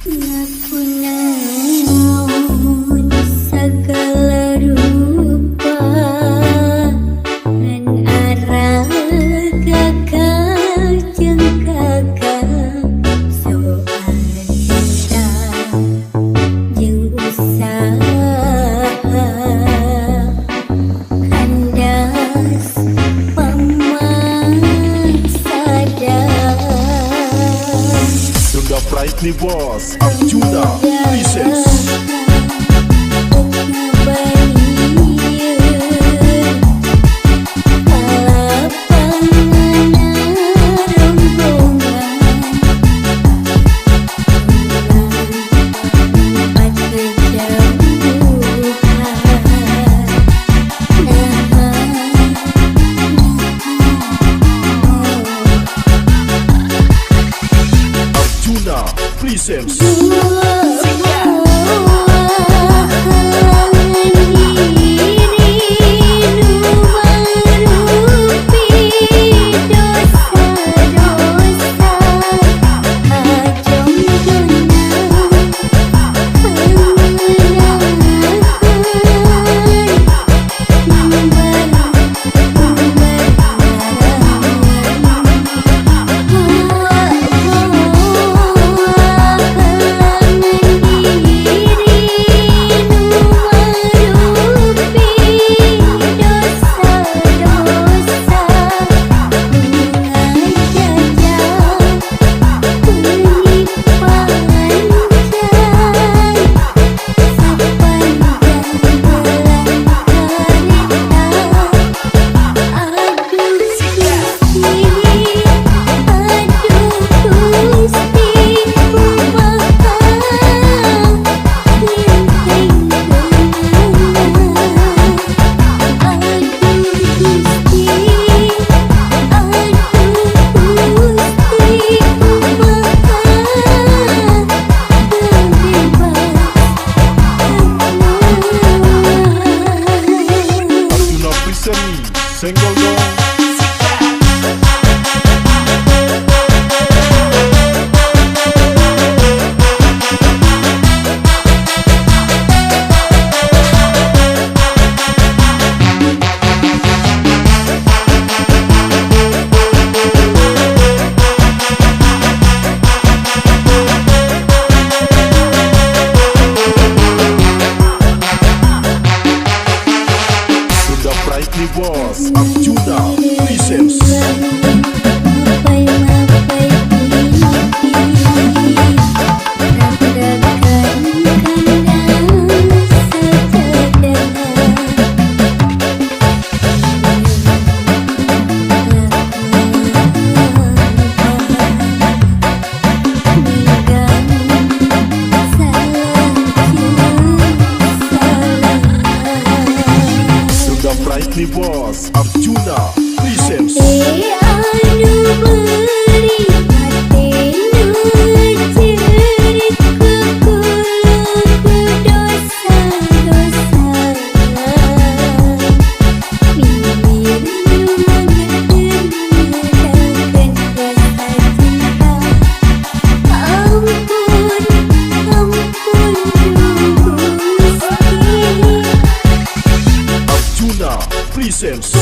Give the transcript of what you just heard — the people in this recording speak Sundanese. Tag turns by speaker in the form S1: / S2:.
S1: Ngaku naon segala rupa ngan arah gagal jeung gagal soal cinta jeung usaha kandas pamasadaan.
S2: Sunda Brightly Boss Arjuna Presents. Arjuna Presents. Arjuna Presents Senggol dong. Sunda Brightly Boss Arjuna Presents. Sunda Brightly Boss Arjuna Presents.
S1: Anu beri hati nu cerit kukuluku dosa-dosa bibir nu mengedenakan rasa cinta. Ampun, ampun Gusti.
S2: Arjuna Presents.